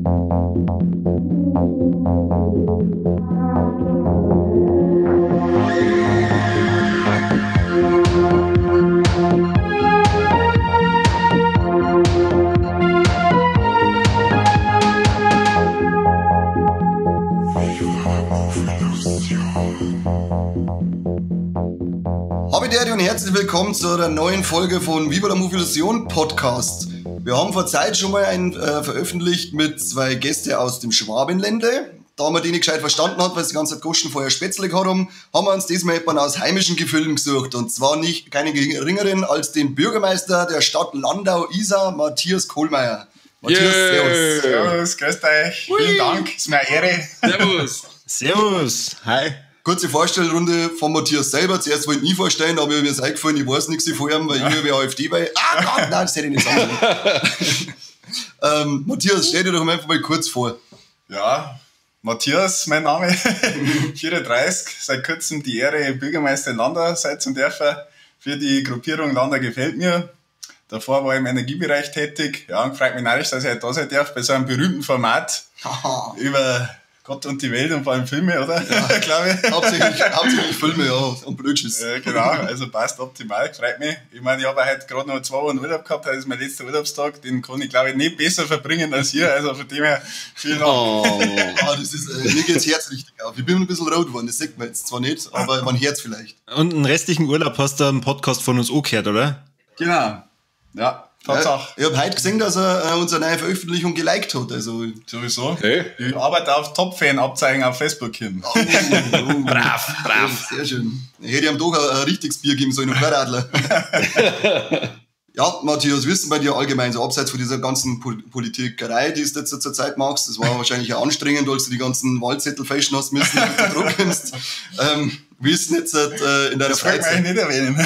Und herzlich willkommen zu einer neuen Folge von Viva la Movilusion Podcast. Wir haben vor Zeit schon mal einen veröffentlicht mit zwei Gästen aus dem Schwabenländle. Da man die nicht gescheit verstanden hat, weil sie die ganze Zeit Goschen vorher Spätzle gehabt haben, haben wir uns diesmal jemanden aus heimischen Gefilden gesucht. Und zwar nicht keinen geringeren als den Bürgermeister der Stadt Landau-Isar, Matthias Kohlmeier. Matthias, yeah. Servus. Servus, grüßt euch. Ui. Vielen Dank, ist mir eine Ehre. Servus. Servus, hi. Kurze Vorstellrunde von Matthias selber. Zuerst wollte ich ihn vorstellen, aber mir ist eingefallen, ich weiß nichts von ihm, weil ich über AfD bei. Ah Gott, nein, das hätte ich nicht sagen sollen. Matthias, stell dir doch einfach mal kurz vor. Ja, Matthias, mein Name, 34, seit kurzem die Ehre, Bürgermeister in Landau sein zu dürfen. Für die Gruppierung Landau gefällt mir. Davor war ich im Energiebereich tätig. Ja, und freut mich narrisch, dass ich heute da sein darf, bei so einem berühmten Format über Gott und die Welt und vor allem Filme, oder? Ja, glaube ich. Hauptsächlich Filme, ja, und Blödschiss. Ja, genau, also passt optimal, freut mich. Ich meine, ich habe heute gerade noch 2 Wochen Urlaub gehabt, heute ist mein letzter Urlaubstag, den kann ich, glaube ich, nicht besser verbringen als hier, also von dem her, vielen Dank. Oh, das ist, mir geht's Herz richtig auf. Ich bin ein bisschen rot geworden, das sieht man jetzt zwar nicht, aber mein Herz vielleicht. Und einen restlichen Urlaub hast du einen Podcast von uns auch gehört, oder? Genau, ja. Ja, ich habe heute gesehen, dass er unsere neue Veröffentlichung geliked hat. Also sowieso. Hey. Ich arbeite auf Top-Fan-Abzeichen auf Facebook hin. Oh, oh. Brav, brav. Sehr schön. Ich hätte ihm doch ein richtiges Bier geben sollen und kein Radler. Ja, Matthias, wissen bei dir allgemein, so abseits von dieser ganzen Politikerei, die du jetzt zur Zeit machst, das war wahrscheinlich auch anstrengend, als du die ganzen Wahlzettel fälschen hast müssen, damit du Druck nimmst. Wie ist denn jetzt in deiner das Freizeit? Das wollte ich nicht erwähnen.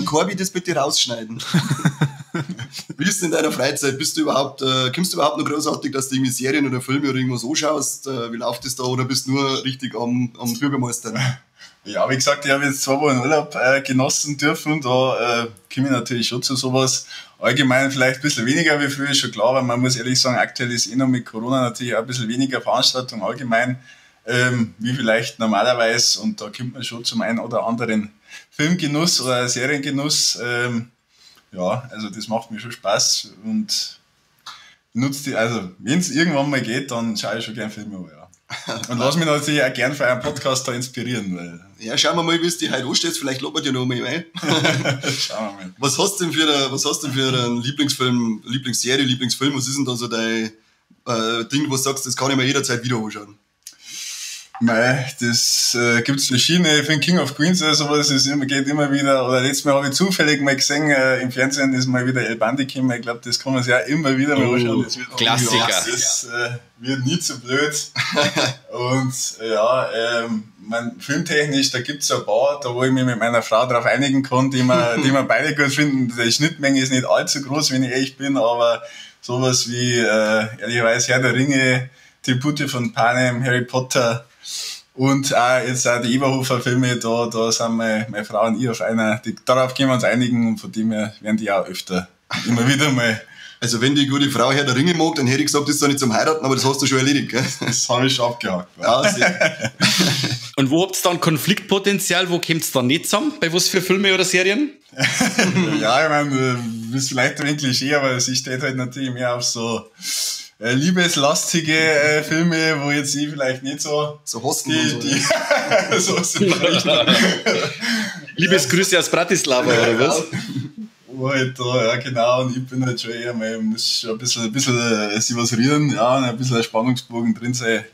Corby, das bitte rausschneiden. Wie ist denn in deiner Freizeit? Bist du überhaupt, kommst du überhaupt noch großartig, dass du irgendwie Serien oder Filme oder irgendwas anschaust? Wie läuft das da? Oder bist du nur richtig am Bürgermeister? Ja, wie gesagt, ich habe jetzt 2 Wochen Urlaub genossen dürfen. Da komme ich natürlich schon zu sowas. Allgemein vielleicht ein bisschen weniger wie früher, ist schon klar, aber man muss ehrlich sagen, aktuell ist eh noch mit Corona natürlich auch ein bisschen weniger Veranstaltung allgemein, wie vielleicht normalerweise. Und da kommt man schon zum einen oder anderen Filmgenuss oder Seriengenuss, ja, also das macht mir schon Spaß und nutzt die, also wenn es irgendwann mal geht, dann schaue ich schon gern Filme an, ja. Und lass mich natürlich auch gern für einen Podcast da inspirieren. Weil ja, schauen wir mal, wie es dir heute ansteht, vielleicht lobt man dir noch mal ein. Schauen wir mal. Was hast du denn für einen Lieblingsfilm, Lieblingsserie, Lieblingsfilm, was ist denn da so dein Ding, wo du sagst, das kann ich mir jederzeit wieder anschauen? Mei, das gibt's verschiedene. Ich finde King of Queens oder sowas, das geht immer wieder. Oder letztes Mal habe ich zufällig mal gesehen, im Fernsehen ist mal wieder El Bandi gekommen. Ich glaube, das kann man sich auch immer wieder mal anschauen. Das wird Klassiker. Das wird nie zu blöd. Und ja, man, filmtechnisch, da gibt's ein paar, da wo ich mich mit meiner Frau drauf einigen kann, die wir beide gut finden. Die Schnittmenge ist nicht allzu groß, wenn ich ehrlich bin, aber sowas wie ehrlicherweise Herr der Ringe, die Pute von Panem, Harry Potter und auch jetzt auch die Eberhofer-Filme, da sind meine Frau und ich auf einer, darauf können wir uns einigen und von dem her werden die auch öfter immer wieder mal. Also wenn die gute Frau Herr der Ringe mag, dann hätte ich gesagt, das ist doch nicht zum Heiraten, aber das hast du schon erledigt, gell? Das habe ich schon abgehakt. Ja, sehr. Und wo habt ihr dann Konfliktpotenzial, wo kommt es dann nicht zusammen? Bei was für Filme oder Serien? Ja, ich meine, das ist vielleicht ein Klischee, aber sie steht halt natürlich mehr auf so liebeslastige Filme, wo jetzt ich vielleicht nicht so... So Hosten und so. So Liebesgrüße aus Bratislava, oder was? Wo halt da, ja genau, und ich bin halt schon eher mal, muss schon ein bisschen sich was rühren, ja, und ein bisschen ein Spannungsbogen drin sein,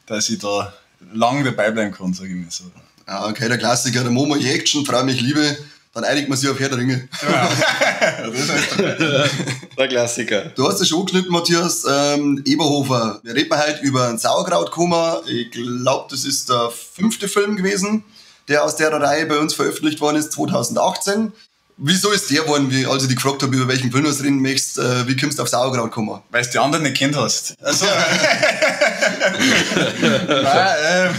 dass ich da lang dabei bleiben kann, sage ich mir so. Ja, okay, der Klassiker, der Momo Action, Frau mich Liebe, dann einigt man sich auf Herr der Ringe. Ja, das ist der Klassiker. Du hast es schon angeschnitten, Matthias, Eberhofer. Wir reden heute über ein Sauerkrautkoma. Ich glaube, das ist der 5. Film gewesen, der aus der Reihe bei uns veröffentlicht worden ist, 2018. Wieso ist der geworden, wie, als ich dich gefragt habe, über welchen Film du reden möchtest, wie kommst du auf Sauerkrautkoma? Weil du die anderen nicht kennt hast. Also, nein,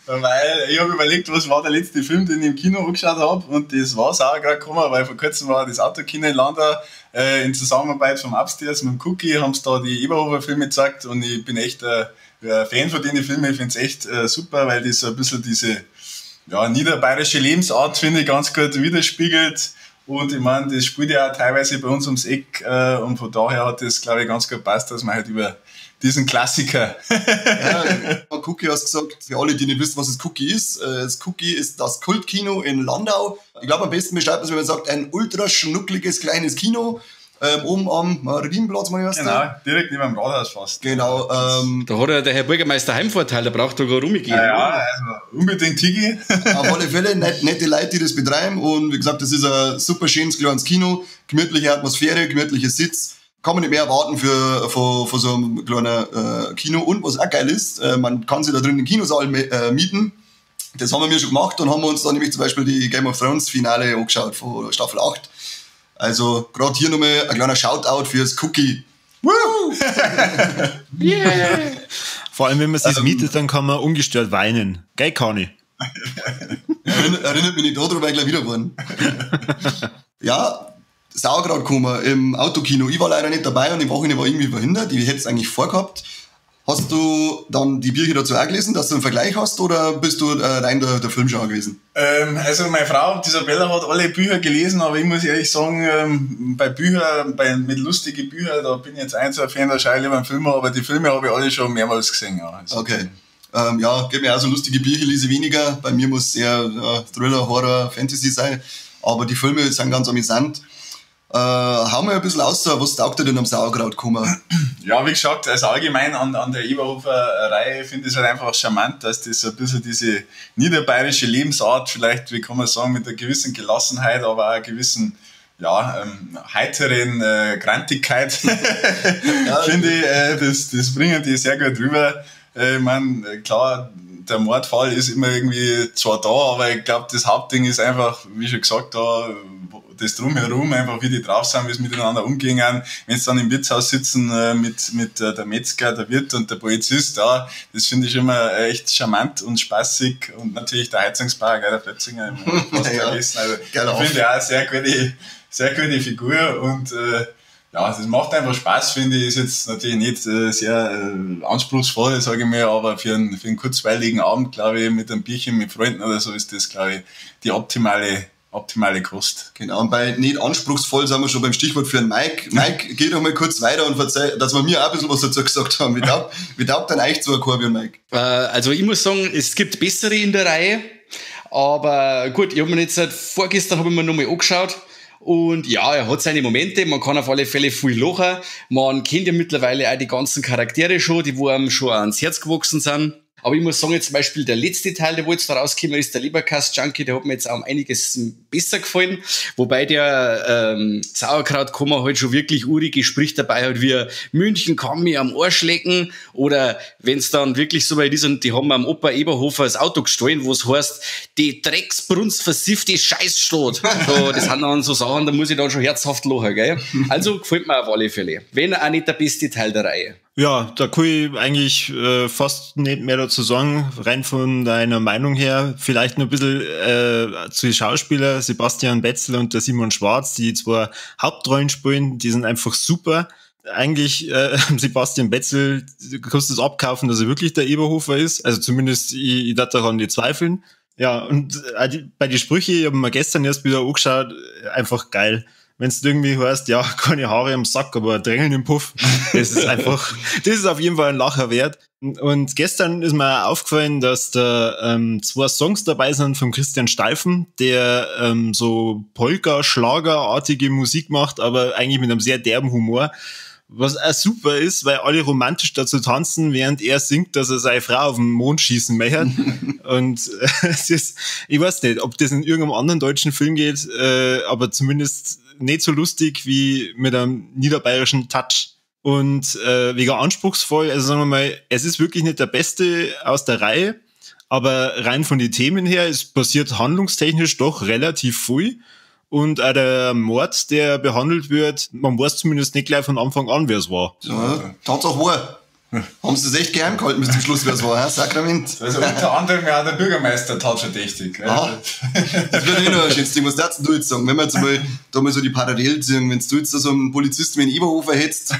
Weil ich habe überlegt, was war der letzte Film, den ich im Kino angeschaut habe, und das war Sauerkraut gekommen, weil vor kurzem war das Autokino in Landau in Zusammenarbeit vom Upstairs mit dem Cookie, haben sie da die Eberhofer-Filme gezeigt und ich bin echt ein Fan von den Filmen, ich finde es echt super, weil das so ein bisschen diese niederbayerische Lebensart, finde ich, ganz gut widerspiegelt. Und ich meine, das spielt ja auch teilweise bei uns ums Eck und von daher hat das, glaube ich, ganz gut gepasst, dass man halt über diesen Klassiker. Ja, Cookie hast gesagt, für alle, die nicht wissen, was das Cookie ist, das Cookie ist das Kultkino in Landau. Ich glaube, am besten beschreibt man es, wenn man sagt, ein ultra schnuckliges kleines Kino. Oben am Marienplatz, meine ich. Genau, direkt neben dem Rathaus fast. Genau. Da hat ja der Herr Bürgermeister Heimvorteil, da braucht er gar rumgehen. Ja, also unbedingt Tigi. Auf alle Fälle, nette Leute, die das betreiben. Und wie gesagt, das ist ein super schönes kleines Kino, gemütliche Atmosphäre, gemütlicher Sitz. Kann man nicht mehr erwarten für so einem kleinen Kino. Und was auch geil ist, man kann sich da drin den Kinosaal mieten. Das haben wir schon gemacht und haben uns dann nämlich zum Beispiel die Game of Thrones Finale angeschaut von Staffel 8. Also gerade hier nochmal ein kleiner Shoutout fürs Cookie. Woo! Yeah! Vor allem, wenn man sich mietet, dann kann man ungestört weinen. Gell, Conny? Erinnert mich nicht daran, weil ich gleich wieder geworden. Ja, Sauerkraut gekommen im Autokino. Ich war leider nicht dabei und die Wochenende war irgendwie verhindert. Ich hätte es eigentlich vorgehabt. Hast du dann die Bücher dazu auch gelesen, dass du einen Vergleich hast, oder bist du rein der Filmschauer gewesen? Also meine Frau, Isabella, hat alle Bücher gelesen, aber ich muss ehrlich sagen, bei Büchern, mit lustigen Büchern, da bin ich jetzt ein Fan, da schaue ich lieber einen Film, aber die Filme habe ich alle schon mehrmals gesehen. Ja. Also, okay. Ja, geht mir auch so lustige Bücher, lese ich weniger. Bei mir muss eher Thriller, Horror, Fantasy sein, aber die Filme sind ganz amüsant. Hau mal ein bisschen aus, was taugt dir denn am Sauerkraut gekommen? Ja, wie gesagt, also allgemein an der Eberhofer-Reihe finde ich es halt einfach charmant, dass das so ein bisschen diese niederbayerische Lebensart, vielleicht, wie kann man sagen, mit einer gewissen Gelassenheit, aber auch einer gewissen, heiteren Grantigkeit, finde ich, das bringen die sehr gut rüber. Ich meine, klar, der Mordfall ist immer irgendwie zwar da, aber ich glaube, das Hauptding ist einfach, wie schon gesagt, da das Drumherum, einfach wie die drauf sind, wie sie miteinander umgehen. Wenn sie dann im Wirtshaus sitzen mit der Metzger, der Wirt und der Polizist, ja, das finde ich immer echt charmant und spaßig. Und natürlich der Heizungsbauer, der Plötzinger, ich fast vergessen. Also, ich finde auch sehr gute Figur und ja, das macht einfach Spaß, finde ich. Ist jetzt natürlich nicht sehr anspruchsvoll, sage ich mal, aber für einen kurzweiligen Abend, glaube ich, mit einem Bierchen mit Freunden oder so, ist das, glaube ich, die optimale Kost. Genau, und bei nicht anspruchsvoll sind wir schon beim Stichwort für einen Mike. Mike, geh doch mal kurz weiter und verzeih, dass wir mir auch ein bisschen was dazu gesagt haben. Wie taugt denn euch zu Corby und Mike? Also ich muss sagen, es gibt bessere in der Reihe, aber gut, ich habe mir jetzt seit vorgestern habe ich mir nochmal angeschaut. Und ja, er hat seine Momente, man kann auf alle Fälle viel lachen. Man kennt ja mittlerweile auch die ganzen Charaktere schon, die wo einem schon ans Herz gewachsen sind. Aber ich muss sagen, jetzt zum Beispiel der letzte Teil, der wo jetzt da rausgekommen ist, der Leberkass-Junkie, der hat mir jetzt auch um einiges besser gefallen. Wobei der Sauerkraut-Kummer halt schon wirklich urige spricht dabei halt wie München kann mich am Arsch lecken. Oder wenn's dann wirklich so weit ist und die haben am Opa Eberhofer das Auto gestohlen, wo es heißt, die Drecksbrunst versiffte Scheißstadt. So, das sind dann so Sachen, da muss ich dann schon herzhaft lachen, gell? Also gefällt mir auf alle Fälle. Wenn auch nicht der beste Teil der Reihe. Ja, da kann ich eigentlich fast nicht mehr dazu sagen, rein von deiner Meinung her. Vielleicht noch ein bisschen zu den Schauspielern, Sebastian Bezzel und der Simon Schwarz, die zwei Hauptrollen spielen, die sind einfach super. Eigentlich Sebastian Bezzel, du kannst es abkaufen, dass er wirklich der Eberhofer ist. Also zumindest, ich darf daran nicht zweifeln. Ja, und bei den Sprüchen, ich habe mir gestern erst wieder angeschaut, einfach geil. Wenn du irgendwie hörst, ja, keine Haare am Sack, aber Drängeln im Puff, das ist einfach, das ist auf jeden Fall ein Lacher wert. Und gestern ist mir aufgefallen, dass da zwei Songs dabei sind von Christian Steifen, der so Polka-Schlagerartige Musik macht, aber eigentlich mit einem sehr derben Humor. Was auch super ist, weil alle romantisch dazu tanzen, während er singt, dass er seine Frau auf den Mond schießen möchte. Und es ist, ich weiß nicht, ob das in irgendeinem anderen deutschen Film geht, aber zumindest nicht so lustig wie mit einem niederbayerischen Touch. Und wegen anspruchsvoll, also sagen wir mal, es ist wirklich nicht der Beste aus der Reihe, aber rein von den Themen her, es passiert handlungstechnisch doch relativ viel. Und auch der Mord, der behandelt wird, man weiß zumindest nicht gleich von Anfang an, wer es war. Ja, Tatsache war. Haben sie das echt geheim gehalten bis zum Schluss, wer es war, hä? Sakrament. Also unter anderem ja auch der Bürgermeister tatverdächtig. Aha. Das wird eh noch ein schönes Ding. Was darfst du jetzt sagen? Wenn wir jetzt mal, da mal so die Parallelen ziehen, wenn du jetzt so einen Polizisten wie einen Eberhofer hättest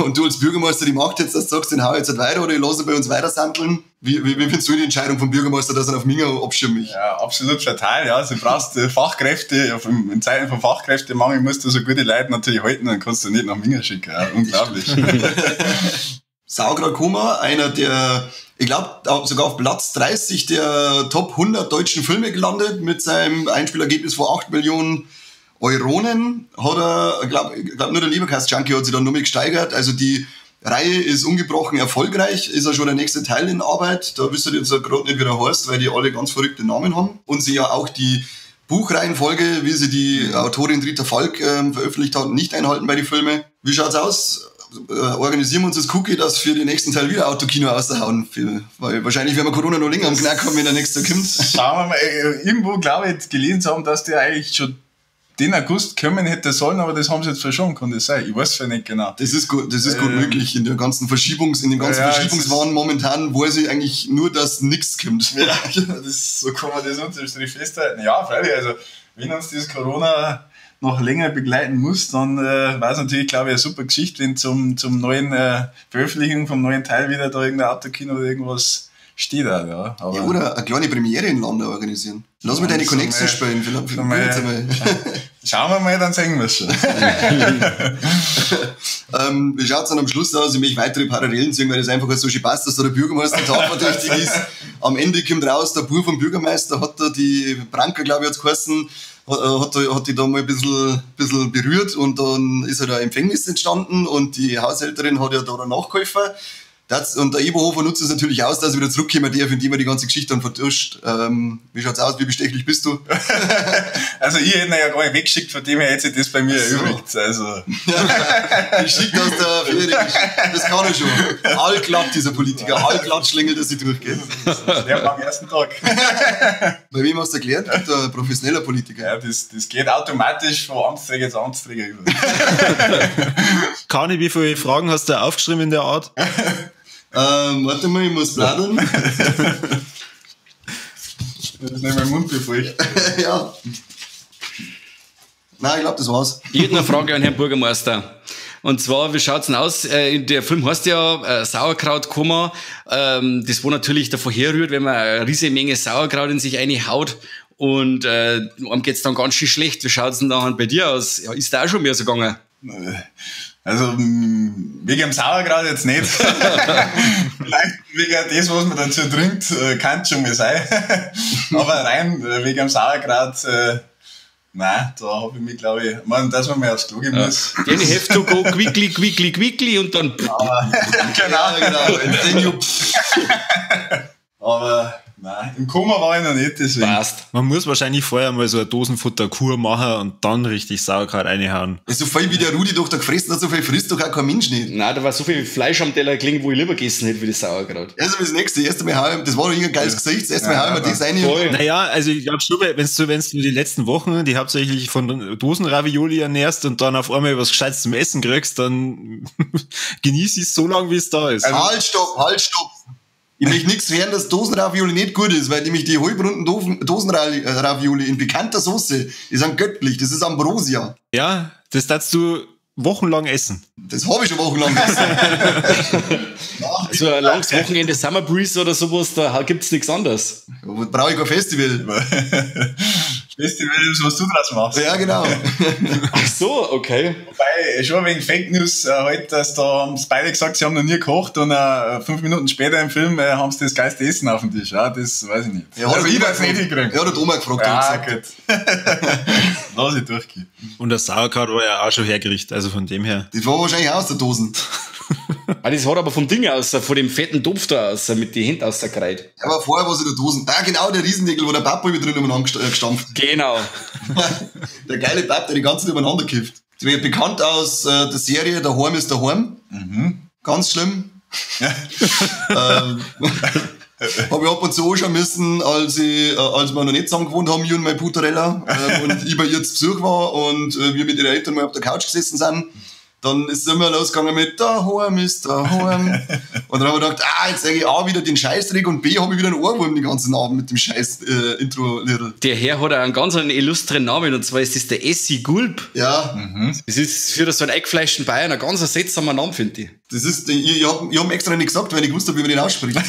und du als Bürgermeister die Macht hättest, dass du sagst, den hau ich jetzt halt weiter oder ich lasse ihn bei uns weiter sandeln. Wie findest du die Entscheidung vom Bürgermeister, dass er auf Minga abschirmt mich? Ja, absolut fatal, ja. Also du brauchst Fachkräfte, in Zeiten von Fachkräftemangel musst du so gute Leute natürlich halten, dann kannst du nicht nach Minga schicken. Ja, unglaublich. Sauerkrautkoma, einer der, ich glaube, sogar auf Platz 30 der Top 100 deutschen Filme gelandet mit seinem Einspielergebnis von 8 Millionen Euronen. Hat er, ich glaub, nur der Leberkäse-Junkie hat sich dann noch mehr gesteigert. Also die Reihe ist ungebrochen erfolgreich, ist ja schon der nächste Teil in Arbeit. Da wisst ihr jetzt gerade nicht, wie der heißt, weil die alle ganz verrückte Namen haben. Und sie ja auch die Buchreihenfolge, wie sie die Autorin Rita Falk veröffentlicht hat, nicht einhalten bei den Filmen. Wie schaut's aus? Organisieren wir uns das Cookie, dass für den nächsten Teil wieder Autokino raushauen. Weil wahrscheinlich werden wir Corona noch länger am Knack haben, wenn der nächste kommt. Schauen wir mal. Irgendwo, glaube ich, gelesen zu haben, dass der eigentlich schon den August kommen hätte sollen, aber das haben sie jetzt verschoben, kann das sein? Ich weiß es nicht genau. Das ist gut, möglich. In der ganzen Verschiebungswahn momentan weiß ich eigentlich nur, dass nichts kommt. Ja, so kann man das unterm Strich festhalten. Ja, freilich, also wenn uns das Corona noch länger begleiten muss, dann war es natürlich, glaube ich, eine super Geschichte, wenn zum neuen Veröffentlichung vom neuen Teil wieder da irgendein Autokino oder irgendwas steht da. Ja, aber ja, oder eine kleine Premiere in Lande organisieren. Lass mir deine Connection spielen. Vielleicht mal. Schauen wir mal, dann sehen wir es schon. Wie schaut es dann am Schluss aus? Ich möchte weitere Parallelen ziehen, weil das einfach so schön passt, dass da der Bürgermeister tatverdächtig ist. Am Ende kommt raus, der Bub vom Bürgermeister hat da die Branka, glaube ich, hat's geheißen, hat die da mal ein bisschen berührt und dann ist halt ein Empfängnis entstanden und die Haushälterin hat ja da nachgeholfen. Und der Eberhofer nutzt es natürlich aus, dass er wieder zurückkommen darf, indem er die ganze Geschichte dann vertuscht. Wie schaut's aus? Wie bestechlich bist du? Also ich hätte ihn ja gar nicht weggeschickt, von dem her hätte sich das bei mir erübrigt. Also. Geschickt aus der Ferien. Das kann er schon. Allglatt, dieser Politiker. Allglatt schlängelt, dass sie durchgeht. Das lernt man am ersten Tag. Bei wem hast du erklärt? Der professioneller Politiker. Ja, das geht automatisch von Amtsträger zu Amtsträger über. Kani, wie viele Fragen hast du aufgeschrieben in der Art? Warte mal, ich muss plaudern. Das ist nicht mein Mund befeuchtet. Ja. Nein, ich glaube, das war's. Ich hätte eine Frage an Herrn Bürgermeister. Und zwar, wie schaut's denn aus? Der Film heißt ja Sauerkrautkoma. Das wo natürlich davon herrührt, wenn man eine riesige Menge Sauerkraut in sich reinhaut und einem geht's dann ganz schön schlecht. Wie schaut's denn da bei dir aus? Ja, ist da auch schon mehr so gegangen? Also, wegen dem Sauerkraut jetzt nicht. Vielleicht wegen das, was man dazu trinkt, kann schon mal sein. Aber rein wegen dem Sauerkraut, nein, da habe ich mich, glaube ich, dass man mal aufs Klo gehen muss. Then you have to go quickly, quickly, quickly und dann. Aber, genau. And then you Aber nein, im Koma war ich noch nicht, deswegen. Passt. Man muss wahrscheinlich vorher mal so eine Dosenfutterkur machen und dann richtig Sauerkraut reinhauen. So viel wie der Rudi doch da gefressen hat, so viel frisst doch auch kein Mensch nicht. Nein, da war so viel Fleisch am Teller gelegen, wo ich lieber gegessen hätte, wie das Sauerkraut. Also das nächste, erste Mal hauen, das war doch irgendein geiles Gesicht, das erste Mal hauen wir das rein. Voll. Naja, also ich glaube schon, wenn du die letzten Wochen die hauptsächlich von Dosenravioli ernährst und dann auf einmal was Gescheites zum Essen kriegst, dann genieß es so lange, wie es da ist. Also, halt, stopp. Ich möchte nichts hören, dass Dosenravioli nicht gut ist, weil nämlich die halbrunden Dosenravioli in bekannter Soße, die sind göttlich, das ist Ambrosia. Ja, das darfst du wochenlang essen. Das habe ich schon wochenlang gegessen. So ein langes Wochenende Summer Breeze oder sowas, da gibt's nichts anderes. Brauche ich kein Festival. Festival ist, was du draus machst. Ja, genau. Ach so, okay. Wobei, schon wegen Fake News heute, dass da haben sie beide gesagt, sie haben noch nie gekocht und 5 Minuten später im Film haben sie das geilste Essen auf dem Tisch. Ja, das weiß ich nicht. Ja, hat also ich das nicht hingekriegt. Ja, hat Oma gefragt. Ja, gut. Lass ich durchgehen. Und das Sauerkraut war ja auch schon hergerichtet, also von dem her. Das war wahrscheinlich auch aus der Dosen. Ah, das hat aber vom Ding aus, von dem fetten Topf da aus, mit den Händen ausgereiht. Ja, aber vorher war es in der Dosen. Ah, genau, der Riesendeckel, wo der Papa mit drin umeinander gestampft. Genau. Der geile Pap, der die ganze Zeit übereinander kifft. Das wird bekannt aus der Serie Daheim ist daheim. Mhm. Ganz schlimm. Ja. Habe ich ab und zu anschauen müssen, als wir noch nicht zusammen gewohnt haben, ich und mein Putarella, und ich bei ihr zu Besuch war und wir mit ihren Eltern mal auf der Couch gesessen sind. Dann ist es immer losgegangen mit daheim ist daheim. Und dann habe ich gedacht, jetzt sage ich A, wieder den Scheißdreck und B, habe ich wieder einen Ohrwurm den ganzen Abend mit dem scheiß Intro-Liedl. Der Herr hat auch einen ganz einen illustren Namen, und zwar ist das der Essi Gulb. Ja. Mhm. Das ist für so einen eingefleischten Bayern ein ganz seltsamer Name, finde ich. Das ist, ich hab extra nicht gesagt, weil ich gewusst habe, wie man den ausspricht.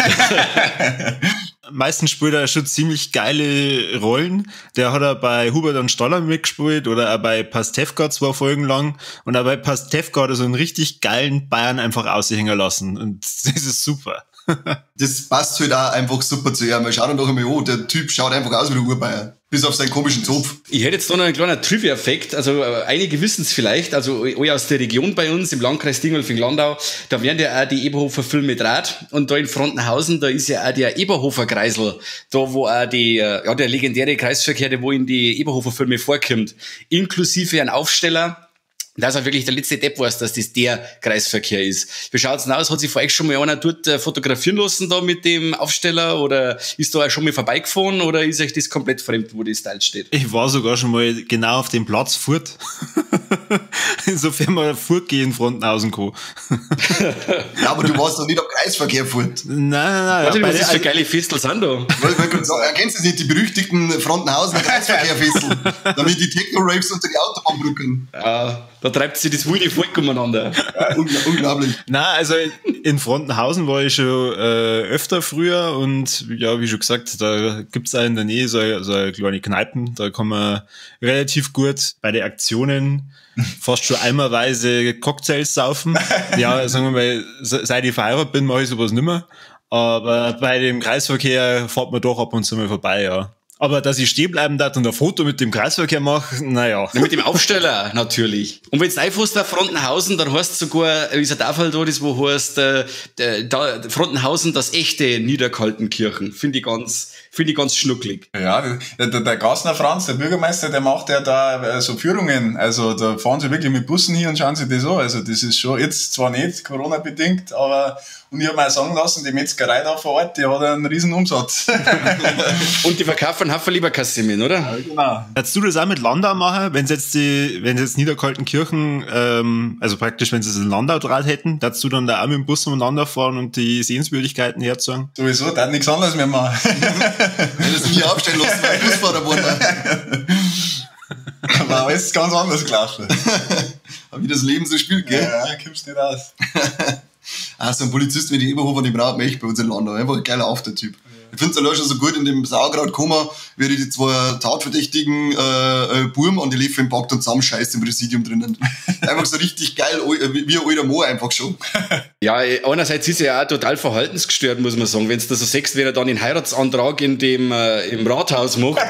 Meistens spielt er schon ziemlich geile Rollen. Der hat er bei Hubert und Stoller mitgespielt oder auch bei Pastewka 2 Folgen lang. Und auch bei Pastewka hat er so einen richtig geilen Bayern einfach aushängen lassen. Und das ist super. Das passt halt auch einfach super zu ihm. Schau dann doch einmal an, der Typ schaut einfach aus wie der Urbayer. Bis auf seinen komischen Zopf. Ich hätte jetzt da noch einen kleinen Trivia-Fact. Also einige wissen es vielleicht, also alle aus der Region bei uns im Landkreis Dingolfing-Landau, da werden ja auch die Eberhofer-Filme draht. Und da in Frontenhausen, da ist ja auch der Eberhofer-Kreisel, da wo auch die, ja, der legendäre Kreisverkehr, der wo in die Eberhofer-Filme vorkommt, inklusive ein Aufsteller. Das ist auch wirklich der letzte Depp weiß, dass das der Kreisverkehr ist. Wie schaut's denn aus? Hat sich vor euch schon mal einer dort fotografieren lassen da mit dem Aufsteller oder ist da auch schon mal vorbeigefahren oder ist euch das komplett fremd, wo das Teil steht? Ich war sogar schon mal genau auf dem Platz fort. Insofern mal fortgehen in Frontenhausen kann. Ja, aber du warst doch nicht am Kreisverkehr fort. Nein, nein, nein. Warte, was ist für geile Festel sind da? Erkennst du nicht die berüchtigten Frontenhausener Kreisverkehrfestel? Damit die Techno-Raves unter die Autobahnbrücken. Ja, da treibt sich das wilde Volk umeinander. Ja, unglaublich. Nein, also in Frontenhausen war ich schon öfter früher und ja, wie schon gesagt, da gibt's auch in der Nähe so eine kleine Kneipen, da kann man relativ gut bei den Aktionen fast schon eimerweise Cocktails saufen. Ja, sagen wir mal, seit ich verheiratet bin, mache ich sowas nimmer. Aber bei dem Kreisverkehr fährt man doch ab und zu mal vorbei, ja. Aber dass ich stehen bleiben darf und ein Foto mit dem Kreisverkehr mache, naja. Na, mit dem Aufsteller natürlich. Und wenn du reinfährst nach Frontenhausen, dann heißt sogar, ist ein Tafel da, das wo heißt, da, Frontenhausen, das echte Niederkaltenkirchen. Finde ich ganz schnucklig. Ja, der Gassner Franz, der Bürgermeister, der macht ja da so Führungen. Also da fahren sie wirklich mit Bussen hier und schauen sich das an. Also das ist schon, jetzt zwar nicht Corona-bedingt, aber und ich habe mir auch sagen lassen, die Metzgerei da vor Ort, die hat einen riesen Umsatz. Und die verkaufen Haferlieberkassemin, oder? Ja, genau. Kannst du das auch mit Landau machen, wenn sie jetzt Niederkaltenkirchen, also praktisch, wenn sie es in Landau draht hätten, darfst du dann da auch mit dem Bus um Landau fahren und die Sehenswürdigkeiten herzeigen? Sowieso, da nichts anderes mehr machen. Wenn das nie aufstellen lassen, weil Busfahrer wurden. Aber alles ganz anders gelaufen. Wie das Leben so spielt, gell? Ja, kommst nicht aus. Also ein Polizist wie die Eberhofer, die braucht man echt bei uns in Landau. Einfach ein geiler After-Typ. Ich finde es allein schon so gut, in dem Sauerkraut gekommen, wie die zwei tatverdächtigen Burm an die Liefen packt und zusammenscheißt im Präsidium drinnen. Einfach so richtig geil, wie ein alter Mo einfach schon. Ja, einerseits ist er ja auch total verhaltensgestört, muss man sagen. Wenn du das so siehst, wenn er dann den Heiratsantrag in dem, im Rathaus macht,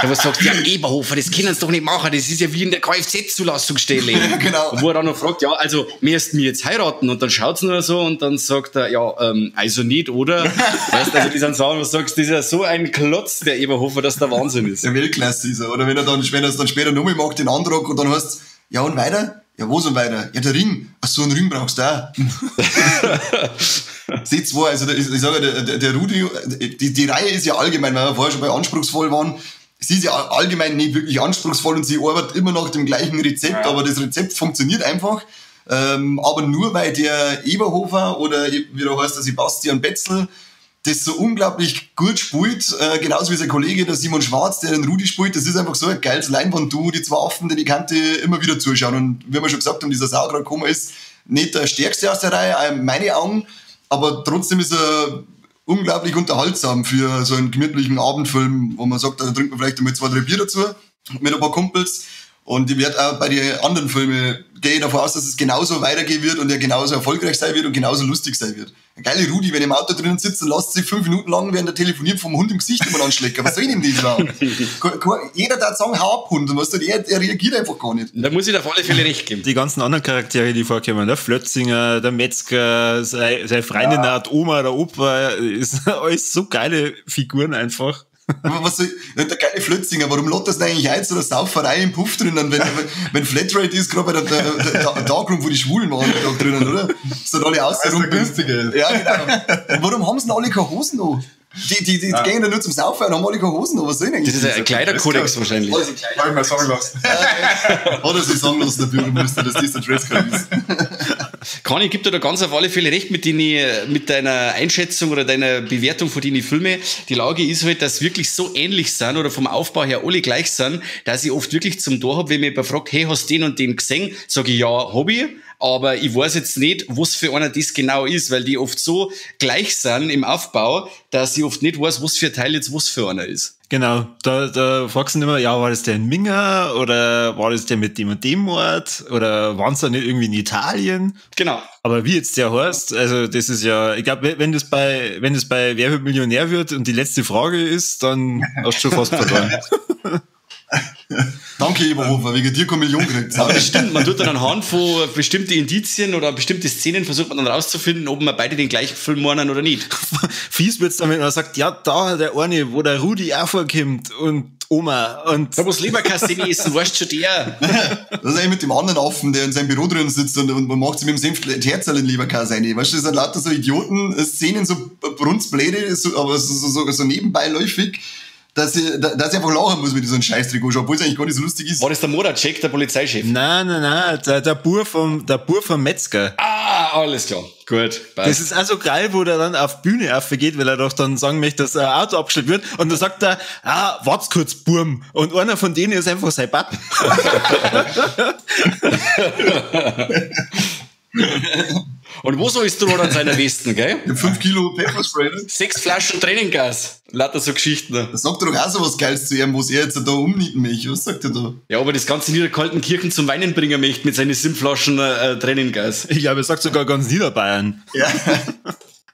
da was sagt, ja, Eberhofer, das können sie doch nicht machen, das ist ja wie in der Kfz-Zulassungsstelle. Ja, genau. Und wo er dann noch fragt, ja, also, müsst mir jetzt heiraten? Und dann schaut's nur so und dann sagt er, ja, also nicht, oder? Weißt du, also die sind Sachen, was sagst, das ist ja so ein Klotz, der Eberhofer, dass der Wahnsinn ist. Der Weltklasse ist er. Oder wenn er dann, wenn er es dann später nochmal macht, den Antrag, und dann heißt ja, und weiter? Ja, wo so weiter? Ja, der Ring. Ach so, einen Ring brauchst du auch. Seht zwei, also ich sage ja, der Rudi, die Reihe ist ja allgemein, weil wir vorher schon bei anspruchsvoll waren, sie ist ja allgemein nicht wirklich anspruchsvoll und sie arbeitet immer nach dem gleichen Rezept, ja. Aber das Rezept funktioniert einfach. Aber nur weil der Eberhofer oder wie der heißt, der Sebastian Betzel, das so unglaublich gut spielt, genauso wie sein Kollege, der Simon Schwarz, der den Rudi spielt, das ist einfach so ein geiles Leinwand-Duo, die zwei Affen, die die Kante immer wieder zuschauen. Und wie wir schon gesagt haben, dieser Sauerkraut-Koma ist nicht der stärkste aus der Reihe, in meine Augen, aber trotzdem ist er unglaublich unterhaltsam für so einen gemütlichen Abendfilm, wo man sagt, da trinkt man vielleicht einmal 2, 3 Bier dazu mit ein paar Kumpels. Und ich werde auch bei den anderen Filmen, gehe ich davon aus, dass es genauso weitergehen wird und er genauso erfolgreich sein wird und genauso lustig sein wird. Ein geiler Rudi, wenn er im Auto drinnen sitzt und lässt sich 5 Minuten lang, während er telefoniert, vom Hund im Gesicht immer anschlecken. Was soll denn das überhaupt? Jeder darf sagen, hau ab, Hund. Und weißt du, er reagiert einfach gar nicht. Da muss ich auf alle Fälle recht geben. Die ganzen anderen Charaktere, die vorkommen, der Flötzinger, der Metzger, seine Freundin, ja. Die Oma, der Opa, ist alles so geile Figuren einfach. Was soll, der geile Flötzinger, warum lädt das denn eigentlich ein zu der Sauferei im Puff drinnen, wenn Flatrate ist, gerade bei der Darkroom, wo die Schwulen waren, da drinnen, oder? Sind alle außenrum. Günstige. Ja, genau. Und warum haben sie denn alle keine Hosen noch? Die gehen da nur zum Saufen und haben alle keine Hosen, aber was soll denn eigentlich? Das ist ein Kleiderkodex wahrscheinlich. Hab ich mir sagen lassen. Hat er sich sagen lassen, der Bürgermeister, dass das der Dresscode ist. Conny, gibt dir da ganz auf alle Fälle recht mit deiner Einschätzung oder deiner Bewertung von den Filmen. Die Lage ist halt, dass wirklich so ähnlich sind oder vom Aufbau her alle gleich sind, dass ich oft wirklich zum Tor hab, wenn mich jemand fragt, hey, hast du den und den gesehen? Sag ich, ja, hab ich. Aber ich weiß jetzt nicht, was für einer das genau ist, weil die oft so gleich sind im Aufbau, dass ich oft nicht weiß, was für ein Teil jetzt was für einer ist. Genau, da fragst du immer, ja, war das der in Minga oder war das der mit dem und dem Mord oder waren es da nicht irgendwie in Italien? Genau. Aber wie jetzt der heißt, also das ist ja, ich glaube, wenn das bei Wer wird Millionär wird und die letzte Frage ist, dann hast du schon fast verloren. Danke, Eberhofer, wegen dir keine Million gekriegt. Aber das stimmt, man tut dann anhand von bestimmten Indizien oder bestimmte Szenen versucht man dann rauszufinden, ob man beide den gleichen Film meinen oder nicht. Fies wird's dann, wenn man sagt, ja, da der eine, wo der Rudi auch vorkommt und Oma und... Da muss Leberkassini essen, weißt schon der. Das ist eigentlich mit dem anderen Affen, der in seinem Büro drin sitzt und man macht sich mit dem Senf die Herzerl in Leberkäse rein. Weißt du, das sind lauter so Idioten, Szenen, so brunzblöde, so, aber so nebenbeiläufig. Dass ich einfach lachen muss mit diesem Scheißtrikot, obwohl es eigentlich gar nicht so lustig ist. War das der Moracek, der Polizeichef? Nein, der Bur vom Metzger. Ah, alles klar. Gut. Passt. Das ist also geil, wo der dann auf Bühne aufgeht, weil er doch dann sagen möchte, dass ein Auto abgestellt wird. Und dann sagt er, ah, wart's kurz, Burm. Und einer von denen ist einfach sein Bab. Und wo so ist du an seiner Westen, gell? 5 Kilo Pfefferspray. 6 Flaschen Tränengas. Lauter so Geschichten. Das sagt er doch auch so was Geiles zu ihm, was er jetzt da umnieten möchte. Was sagt er da? Ja, aber das ganze Niederkaltenkirchen zum Weinen bringen möchte mit seinen 7 Flaschen Tränengas. Ich glaube, er sagt sogar ganz Niederbayern. Ja.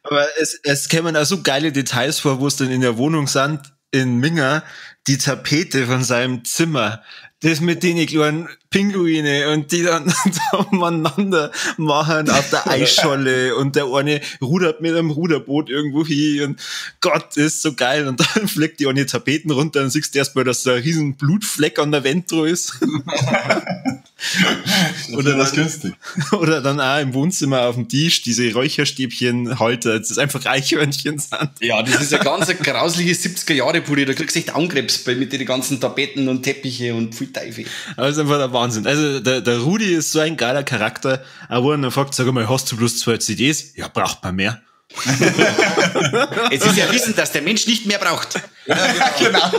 Aber es kämen auch so geile Details vor, wo es dann in der Wohnung sind, in Minga, die Tapete von seinem Zimmer. Das mit den kleinen Pinguine und die dann umeinander machen auf der Eisscholle und der eine rudert mit einem Ruderboot irgendwo hin und Gott, ist so geil. Und dann fliegt die eine Tapeten runter und siehst erstmal, dass da ein riesen Blutfleck an der Wand dran ist. Oder das günstig. Oder dann auch im Wohnzimmer auf dem Tisch diese Räucherstäbchenhalter, das ist einfach Eichhörnchen sind. Ja, das ist ja ganz eine grausliche 70er-Jahre-Pulli, da kriegst du echt Augenkrebs mit den ganzen Tapeten und Teppiche und viel Teufel. Aber das ist einfach der Wahnsinn. Also der Rudi ist so ein geiler Charakter, auch wo er dann fragt, sag mal, hast du bloß 2 CDs? Ja, braucht man mehr. Es ist ja Wissen, dass der Mensch nicht mehr braucht. Ja, genau.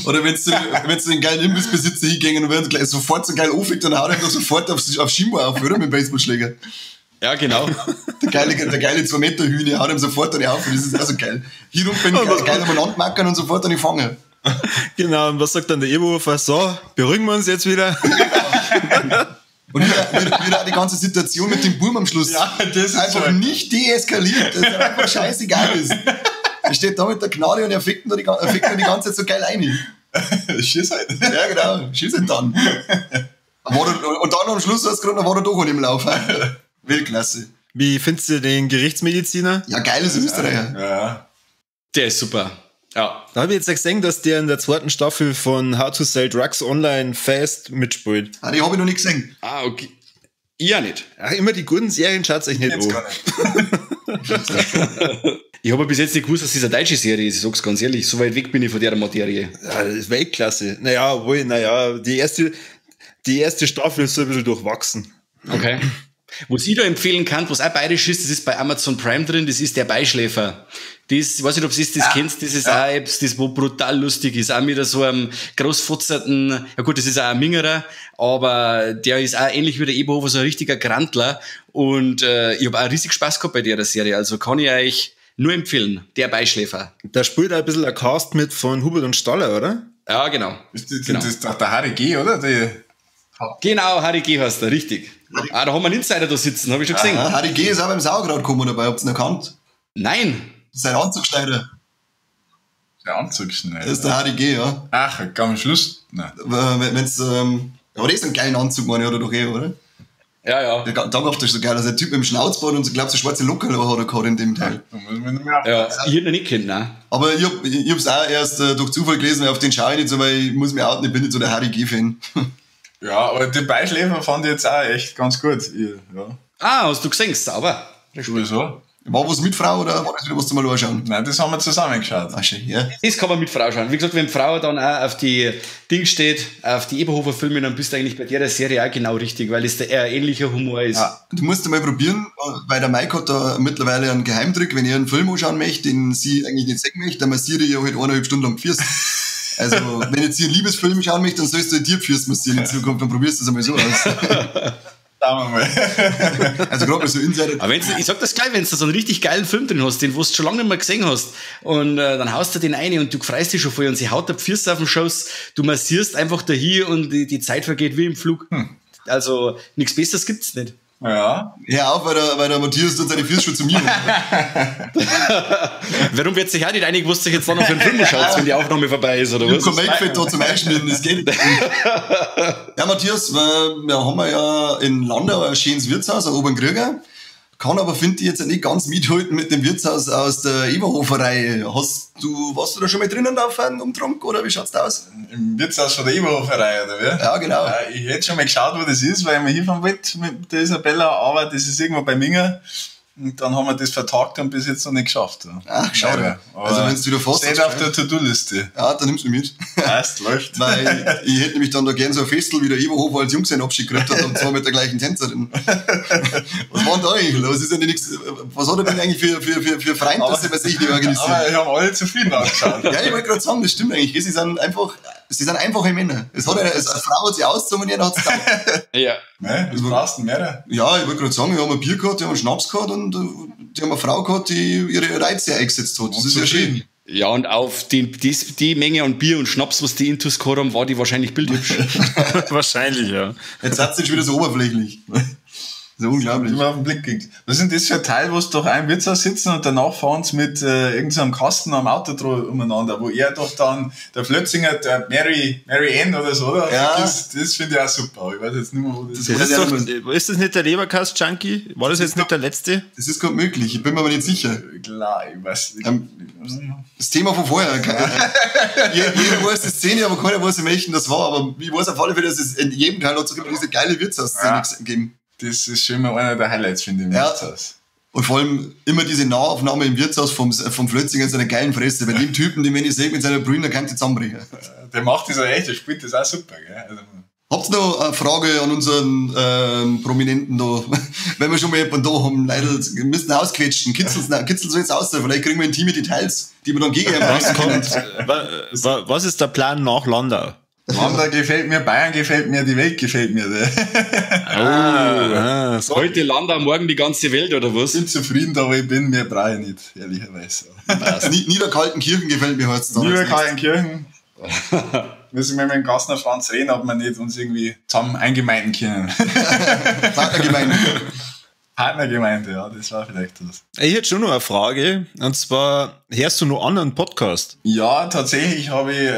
Oder wenn du den geilen Imbissbesitzer hingehen und werden gleich sofort so geil auffickt, dann haut er doch sofort auf Schimbo auf, oder? Mit dem Baseballschläger. Ja, genau. Der geile 2-Meter-Hühne haut ihm sofort dann auf, das ist auch so geil. Hier rum bin ich geil umeinander mackern und sofort dann die fangen. Genau, und was sagt dann der Eberhofer? So, beruhigen wir uns jetzt wieder. Und wieder auch die ganze Situation mit dem Burm am Schluss. Ja, das ist einfach schon nicht deeskaliert, dass er einfach scheißegal ist. Er steht da mit der Gnade und er fickt nur die ganze Zeit so geil rein. Schieß halt. Ja, genau. Schieß halt dann. Und dann am Schluss hast du gerade, war er doch im Lauf. Weltklasse. Wie findest du den Gerichtsmediziner? Ja, geil ist Österreicher. Ja. Der ist super. Ja. Da habe ich jetzt gesehen, dass der in der zweiten Staffel von How to Sell Drugs Online Fast mitspielt. Ah, die habe ich noch nicht gesehen. Ah, okay. Ich ja nicht. Ach, immer die guten Serien schaut euch nicht an. Gar nicht. Ich habe bis jetzt nicht gewusst, dass das eine deutsche Serie ist, ich sag's ganz ehrlich. So weit weg bin ich von der Materie. Ja, das ist Weltklasse. Naja, obwohl, naja, die erste Staffel ist so ein bisschen durchwachsen. Okay. Was ich da empfehlen kann, was auch bayerisch ist, das ist bei Amazon Prime drin, das ist der Beischläfer. Das, ich weiß nicht, ob du das kennst, das ist auch etwas, das wo brutal lustig ist. Auch mit so einem großfotzerten, ja gut, das ist auch ein Mingerer, aber der ist auch ähnlich wie der Eberhofer, so ein richtiger Grantler. Und ich habe auch riesig Spaß gehabt bei der Serie, also kann ich euch nur empfehlen, der Beischläfer. Da spielt auch ein bisschen ein Cast mit von Hubert und Staller, oder? Ja, genau. Ist das, genau. Das ist doch der Harry G., oder? Genau, Harry G. heißt er, richtig. Ah, da haben wir einen Insider da sitzen, habe ich schon gesehen. Ah, Harry G. ist auch beim Sauerkraut gekommen dabei, habt ihr ihn erkannt? Nein. Sein Anzugschneider. Der Anzugschneider. Das ist der Harry G., ja. Ach, am Schluss? Nein. Wenn's, aber der ist einen geilen Anzug, meine ich, oder doch eh, oder? Ja, ja. Der Tag ist so geil, also der Typ mit dem Schnauzbart und so, glaub, so schwarze Lockerl hat er gehabt in dem Teil. Ja, ich hätte ihn nicht kennt, nein. Aber ich hab's auch erst durch Zufall gelesen, weil auf den schaue ich nicht so, weil ich muss mich outen, ich bin nicht so der Harry G-Fan. Ja, aber den Beischläfer fand ich jetzt auch echt ganz gut. Ja. Ah, hast du gesehen? Sauber. Sowieso. War was mit Frau oder war das wieder was zum Anschauen? Nein, das haben wir zusammen geschaut. Ach, schön, ja. Das kann man mit Frau schauen. Wie gesagt, wenn Frau dann auch auf die Ding steht, auf die Eberhofer-Filme, dann bist du eigentlich bei der Serie auch genau richtig, weil es der eher ähnlicher Humor ist. Ja, du musst mal probieren, weil der Mike hat da mittlerweile einen Geheimtrick, wenn er einen Film anschauen möchte, den sie eigentlich nicht sehen möchte, dann massiert er ihr halt 1,5 Stunden lang Pfirst. Also, wenn jetzt sie einen Liebesfilm schauen möchte, dann sollst du dir Pfirst massieren in Zukunft, dann probierst du das einmal so aus. Schauen wir mal. Also gerade mal so Insider. Aber wenn's, ich sag das gleich, wenn du so einen richtig geilen Film drin hast, den du schon lange nicht mehr gesehen hast, und dann haust du den rein und du freust dich schon voll und sie haut der Pfirst auf den Schoß, du massierst einfach dahin und die Zeit vergeht wie im Flug. Also nichts Besseres gibt's nicht. Ja. Hör auf, weil der Matthias tut seine Füße schon zu mir. Warum wird sich auch nicht einig, was sich jetzt noch für einen Film schaut, wenn die Aufnahme vorbei ist, oder was? Ich hab kein Make-Fit da zum Einschmieren, das geht nicht. Ja, Matthias, wir haben ja in Landau ein schönes Wirtshaus, ein Oberen Krieger. Kann aber, finde ich, jetzt nicht ganz mithalten mit dem Wirtshaus aus der Eberhoferei. Warst du da schon mal drinnen auf einem Umtrunk, oder wie schaut's da aus? Im Wirtshaus von der Eberhoferei, oder wie? Ja, genau. Ich hätte schon mal geschaut, wo das ist, weil ich mal hinfahren wollte mit der Isabella, aber das ist irgendwo bei Minger. Und dann haben wir das vertagt und bis jetzt noch nicht geschafft. Ja. Ach, schade. Also wenn du wieder fährst... Steht auf der To-Do-Liste. Ja, dann nimmst du mich mit. Passt, läuft. Weil ich hätte nämlich dann da gern so ein Festel, wie der Eberhofer als Junggesellenabschied gekriegt hat, und zwar mit der gleichen Tänzerin. Was war denn da eigentlich los? Ist ja nichts, was hat er denn eigentlich für Freund, dass er bei sich nicht organisiert? Aber ich habe alle zufrieden ausgeschaut. Ja, ich wollte gerade sagen, das stimmt eigentlich. Sie sind einfache Männer. Es hat eine Frau hat sich ausgezogen und einer hat es dann. Ja. Ne, das brauchst du mehrere. Ja, ich wollte gerade sagen, wir haben ein Bier gehabt, wir haben einen Schnaps gehabt und die haben eine Frau gehabt, die ihre Reize eingesetzt hat. Das und ist ja schön. Ja, und auf die Menge an Bier und Schnaps, was die Intus gehabt haben, war die wahrscheinlich bildhübsch. Wahrscheinlich, ja. Jetzt hat sie schon wieder so oberflächlich. Das ist unglaublich. Immer auf den Blick ging. Was ist denn das für ein Teil, wo sie doch ein Wirtshaus sitzen und danach fahren sie mit irgendeinem Kasten am Auto umeinander, wo er doch dann, der Flötzinger, der Mary Ann oder so, oder? Ja. Das finde ich auch super. Ich weiß jetzt nicht mehr, wo das ist. Ist das nicht der Leberkast-Junkie? War das jetzt nicht der letzte? Das ist gerade möglich. Ich bin mir aber nicht sicher. Klar, ich weiß nicht. Das Thema von vorher. Jeder weiß die Szene, aber keiner weiß, in welchen das war. Aber ich weiß auf alle Fälle, dass es in jedem Teil hat es immer diese geile Wirtshausszene gegeben. Das ist schon immer einer der Highlights, finde ich, im Wirtshaus. Und vor allem immer diese Nahaufnahme im Wirtshaus vom Flötzinger in seiner geilen Fresse. Bei dem Typen, den wenn ich sehe mit seiner Brille, der kann ich zusammenbringen. Der macht das auch echt, der spielt das auch super. Gell? Also, habt ihr noch eine Frage an unseren Prominenten da? Wenn wir schon mal jemanden da haben, leider müssen ausquetschen. Kitzeln jetzt aus, vielleicht kriegen wir intime Details, die wir dann gegen Was was ist der Plan nach Landau? Landau gefällt mir, Bayern gefällt mir, die Welt gefällt mir. So. Heute Landau, morgen die ganze Welt, oder was? Ich bin zufrieden, da wo ich bin, mehr brauche ich nicht, ehrlicherweise. Niederkaltenkirchen gefällt mir heute. Niederkaltenkirchen. Müssen wir mit dem Gassner Franz reden, ob wir nicht uns irgendwie zusammen eingemeinden können. Partnergemeinde. Partnergemeinde, ja, das war vielleicht das. Ich hätte schon noch eine Frage, und zwar, hörst du noch anderen Podcast? Ja, tatsächlich habe ich,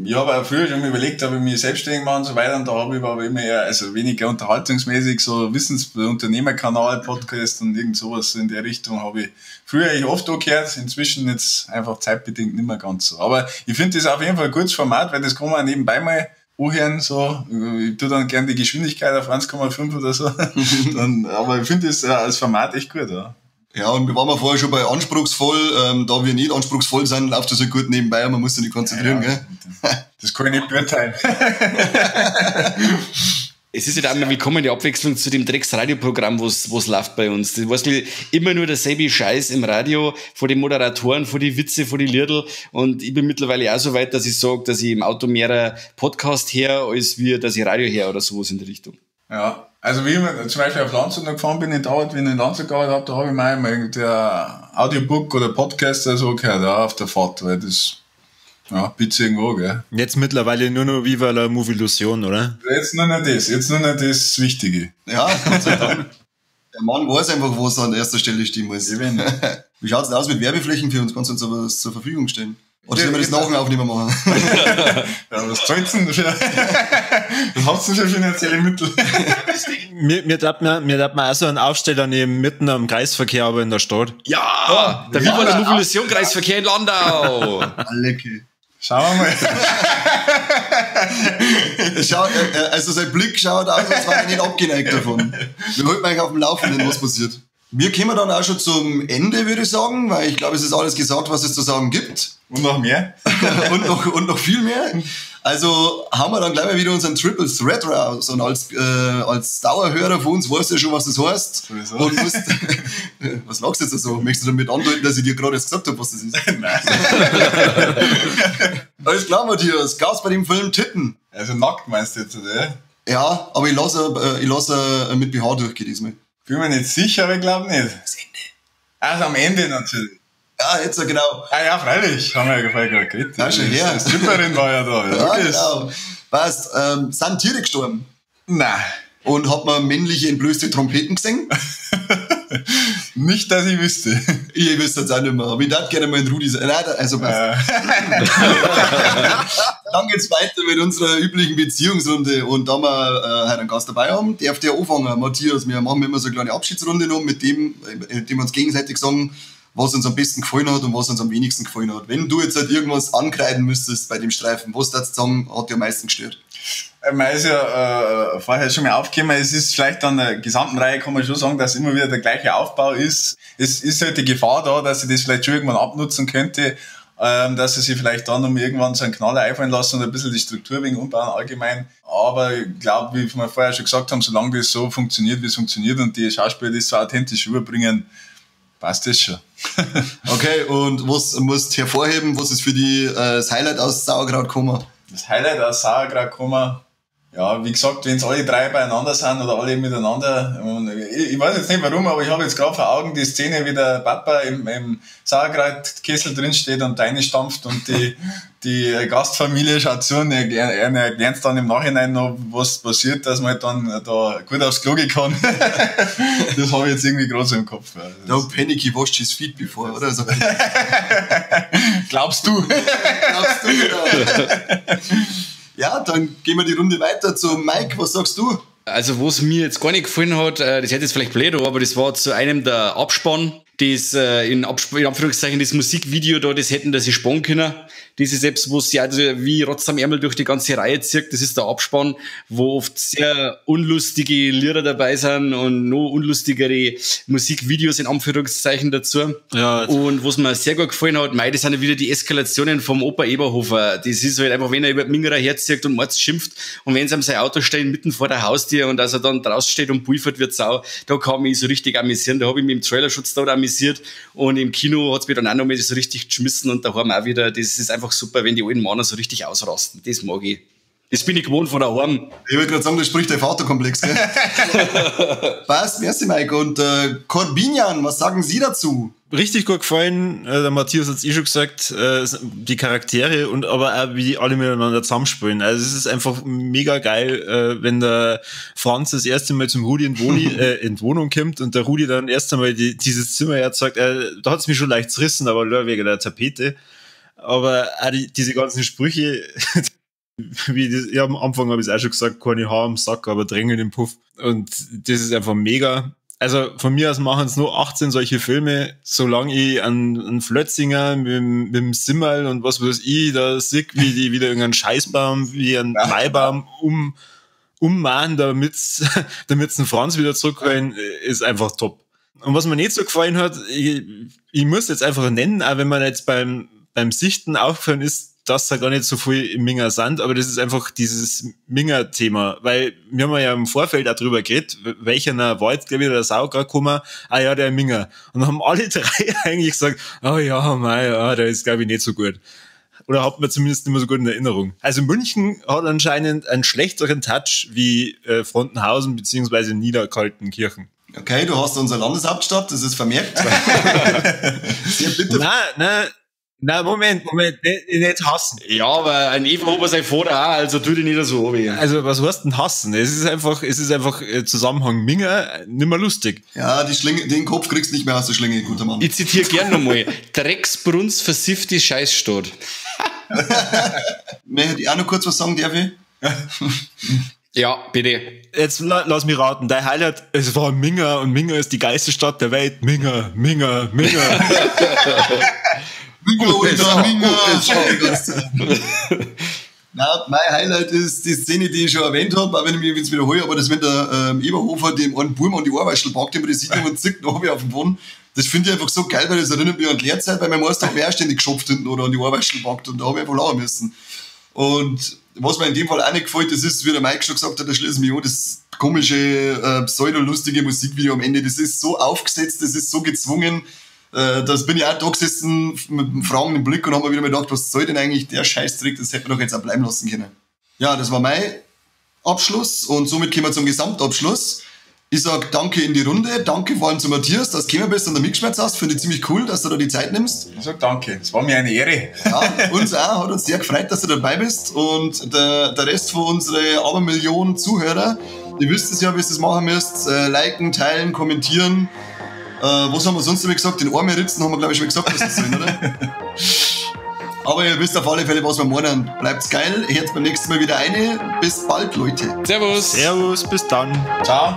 ich habe auch früher schon mal überlegt, ob ich mich selbstständig mache und so weiter, und da habe ich aber immer eher, also weniger unterhaltungsmäßig, so Wissensunternehmerkanal, Podcast und irgend sowas in der Richtung habe ich früher eigentlich oft auch gehört, inzwischen jetzt einfach zeitbedingt nicht mehr ganz so. Aber ich finde das auf jeden Fall ein gutes Format, weil das kann man nebenbei mal anhören, so. Ich tue dann gern die Geschwindigkeit auf 1,5 oder so. Dann, aber ich finde das als Format echt gut, ja. Ja, und wir waren ja vorher schon bei anspruchsvoll. Da wir nicht anspruchsvoll sind, läuft das ja gut nebenbei und man muss sich nicht konzentrieren, ja, gell? Das kann ich nicht beurteilen. Es ist ja halt auch mal willkommen, die Abwechslung zu dem Drecks-Radio-Programm, was läuft bei uns. Du weißt, immer nur derselbe Scheiß im Radio, vor den Moderatoren, vor die Witze, vor die Liedl. Und ich bin mittlerweile auch so weit, dass ich sage, dass ich im Auto mehrer Podcast her, als wir, dass ich Radio her oder sowas in die Richtung. Ja, also wie ich zum Beispiel auf Landshut noch gefahren bin, in der Arbeit, wenn ich in Landshut gearbeitet habe, da habe ich mir immer irgendwie ein Audiobook oder Podcast oder so gehört, ja, auf der Fahrt, weil das... Ja, bitte irgendwo, gell. Jetzt mittlerweile nur noch Viva la Movilusion, oder? Jetzt nur noch das, jetzt nur noch das Wichtige. Ja, Gott sei Dank. Der Mann weiß einfach, was an erster Stelle stehen muss. Eben. Wie schaut's denn aus mit Werbeflächen für uns? Kannst du uns aber was zur Verfügung stellen? Oder sollen wir das nachher aufnehmen machen? Ja, was zahlt's denn dafür? Was habt ihr denn für finanzielle Mittel? Mir darf man auch so einen Aufsteller nehmen, mitten am Kreisverkehr, aber in der Stadt. Ja! Der Viva la Movilusion Kreisverkehr in Landau! Lecke. Schauen wir mal. Also sein Blick schaut aus, als wäre er nicht abgeneigt davon. Wir halten eigentlich auf dem Laufenden, was passiert. Wir kommen dann auch schon zum Ende, würde ich sagen, weil ich glaube, es ist alles gesagt, was es zu sagen gibt. Und noch mehr. und noch viel mehr. Also haben wir dann gleich mal wieder unseren Triple Threat raus. Und als Dauerhörer von uns weißt du ja schon, was das heißt. Sowieso. Und musst, was lachst du jetzt so? Möchtest du damit andeuten, dass ich dir gerade jetzt gesagt habe, was das ist? Nein. Alles klar, Matthias. Gab's bei dem Film Titten? Also nackt meinst du jetzt, oder? Ja, aber ich lasse mit BH durchgehen diesmal. Bin mir nicht sicher, aber ich glaube nicht. Das Ende. Also am Ende natürlich. Ja, jetzt genau. Ah ja, freilich. Haben wir ja vorher gerade geredet. Ja, schon her. Die Stripperin war ja da. Ja, genau. Passt. Sind Tiere gestorben? Nein. Und hat man männliche entblößte Trompeten gesehen? Nicht, dass ich wüsste. Ich wüsste jetzt auch nicht mehr. Aber ich darf gerne mal in Rudi sein. Nein, also passt. Dann geht's weiter mit unserer üblichen Beziehungsrunde. Und da wir heute einen Gast dabei haben, darf der anfangen. Matthias, wir machen immer so eine kleine Abschiedsrunde noch, mit dem wir uns gegenseitig sagen, was uns am besten gefallen hat und was uns am wenigsten gefallen hat. Wenn du jetzt halt irgendwas ankreiden müsstest bei dem Streifen, was würdest du sagen, hat dir am meisten gestört? Man ist ja vorher schon mal aufgekommen, es ist vielleicht an der gesamten Reihe, kann man schon sagen, dass immer wieder der gleiche Aufbau ist. Es ist halt die Gefahr da, dass sie das vielleicht schon irgendwann abnutzen könnte, dass sie sich vielleicht dann um irgendwann so einen Knaller einfallen lassen und ein bisschen die Struktur wegen umbauen allgemein. Aber ich glaube, wie wir vorher schon gesagt haben, solange das so funktioniert, wie es funktioniert und die Schauspieler das so authentisch rüberbringen, passt das schon. Okay, und was musst du hervorheben, was ist für die das Highlight aus Sauerkraut gekommen? Das Highlight aus Sauerkraut gekommen? Ja, wie gesagt, wenn es alle drei beieinander sind oder alle miteinander, ich weiß jetzt nicht warum, aber ich habe jetzt gerade vor Augen die Szene, wie der Papa im Sauerkrautkessel drin steht und deine stampft und die Gastfamilie schaut zu und er erklärt dann im Nachhinein noch, was passiert, dass man halt dann da gut aufs Klo gehen kann. Das habe ich jetzt irgendwie gerade so im Kopf. Ja. No panic, he washed his feet before, oder? So. Glaubst du? Glaubst du, genau. Ja, dann gehen wir die Runde weiter zu Mike. Was sagst du? Also, was mir jetzt gar nicht gefallen hat, das hätte jetzt vielleicht blöd, aber das war zu einem der Abspann, das in Anführungszeichen das Musikvideo da, das hätten da sie sparen können. Diese selbst, wo sie also wie Rotz am Ärmel durch die ganze Reihe zirkt, das ist der Abspann, wo oft sehr unlustige Lieder dabei sind und noch unlustigere Musikvideos in Anführungszeichen dazu. Ja. Und was mir sehr gut gefallen hat, mei, das sind ja wieder die Eskalationen vom Opa Eberhofer. Das ist halt einfach, wenn er über die Mingerer herzieht und Mords schimpft und wenn sie ihm sein Auto stellen, mitten vor der Haustür und als er dann draußen steht und pulvert wird sau, da kann mich so richtig amüsieren. Da habe ich mich im Trailerschutz da amüsiert und im Kino hat's mich dann auch noch mal so richtig geschmissen und da haben wir auch wieder, das ist einfach super, wenn die alten Männer so richtig ausrasten. Das mag ich. Das bin ich gewohnt von daheim. Ich wollte gerade sagen, das spricht der Vaterkomplex, gell? Passt, merci Mike. Und Korbinian, was sagen Sie dazu? Richtig gut gefallen. Der Matthias hat es eh schon gesagt, die Charaktere und aber auch wie die alle miteinander zusammenspielen. Also es ist einfach mega geil, wenn der Franz das erste Mal zum Rudi in Wohnung kommt und der Rudi dann erst einmal dieses Zimmer herzeigt. Da hat es mich schon leicht zerrissen, aber nur wegen der Tapete. Aber auch diese ganzen Sprüche, wie das, ja, am Anfang habe ich es auch schon gesagt, keine Haar am Sack, aber drängeln im Puff. Und das ist einfach mega. Also von mir aus machen es nur 18 solche Filme, solange ich einen Flötzinger mit dem Simmerl und was weiß ich, da sehe, wie die wieder irgendeinen Scheißbaum, wie einen Maibaum ummachen, damit's einen Franz wieder zurückholen, ist einfach top. Und was mir nicht so gefallen hat, ich muss jetzt einfach nennen, auch wenn man jetzt beim Sichten aufgefallen ist, dass da gar nicht so viel im Minger sind, aber das ist einfach dieses Minger-Thema, weil wir haben ja im Vorfeld auch drüber geredet, welcher war jetzt, glaube ich, der Sauger gekommen, ah ja, der Minger. Und dann haben alle drei eigentlich gesagt, oh ja, mei, ja, der ist, glaube ich, nicht so gut. Oder hat man zumindest nicht mehr so gut in Erinnerung. Also München hat anscheinend einen schlechteren Touch wie Frontenhausen beziehungsweise Niederkaltenkirchen. Okay, du hast unsere Landeshauptstadt, das ist vermerkt. Sehr bitter. Nein, Moment, nicht hassen. Ja, aber ein Eva sein Vater auch, also tu dich nicht so weh. Also, was heißt denn hassen? Es ist einfach Zusammenhang Minger, nimmer lustig. Ja, die Schlinge, den Kopf kriegst du nicht mehr aus der Schlinge, guter Mann. Ich zitiere gern nochmal. Drecksbrunz versifft die Scheißstadt. Möchte ich auch noch kurz was sagen, darf ich? Ja, bitte. Jetzt lass mich raten. Dein Highlight, es war Minger und Minger ist die geilste Stadt der Welt. Minger, Minger, Minger. Minger, Minger. Na, mein Highlight ist die Szene, die ich schon erwähnt habe, auch wenn ich mich jetzt wiederhole, aber das, wenn der Eberhofer dem einen Burm an die Ohrwaschel packt im Präsidium und zieht noch auf den Boden, das finde ich einfach so geil, weil das erinnert mich an die Lehrzeit, weil mein Meister hat mir auch ständig geschopft hinten oder an die Ohrwaschel packt und da habe ich einfach lachen müssen. Und was mir in dem Fall auch nicht gefällt, das ist, wie der Mike schon gesagt hat, da schließe ich mich an, das komische, pseudo-lustige Musikvideo am Ende, das ist so aufgesetzt, das ist so gezwungen, das bin ich auch da gesessen mit einem fragenden Blick und habe mir wieder mal gedacht, was soll denn eigentlich der Scheißtrick, das hätte man doch jetzt auch bleiben lassen können. Ja, das war mein Abschluss und somit kommen wir zum Gesamtabschluss. Ich sag danke in die Runde, danke vor allem zu Matthias, dass du gekommen bist und da mitgeschwätzt hast. Finde ich ziemlich cool, dass du da die Zeit nimmst. Ich sag danke, es war mir eine Ehre. Ja, uns auch, hat uns sehr gefreut, dass du dabei bist. Und der Rest von unseren Abermillionen Zuhörer, ihr wisst es ja, wie ihr das machen müsst. Liken, teilen, kommentieren. Was haben wir sonst immer gesagt? Den Arme ritzen haben wir, glaube ich, schon gesagt, was das sollen, oder? Aber ihr wisst auf alle Fälle, was wir meinen. Bleibt's geil, hört beim nächsten Mal wieder rein. Bis bald, Leute. Servus. Servus, bis dann. Ciao.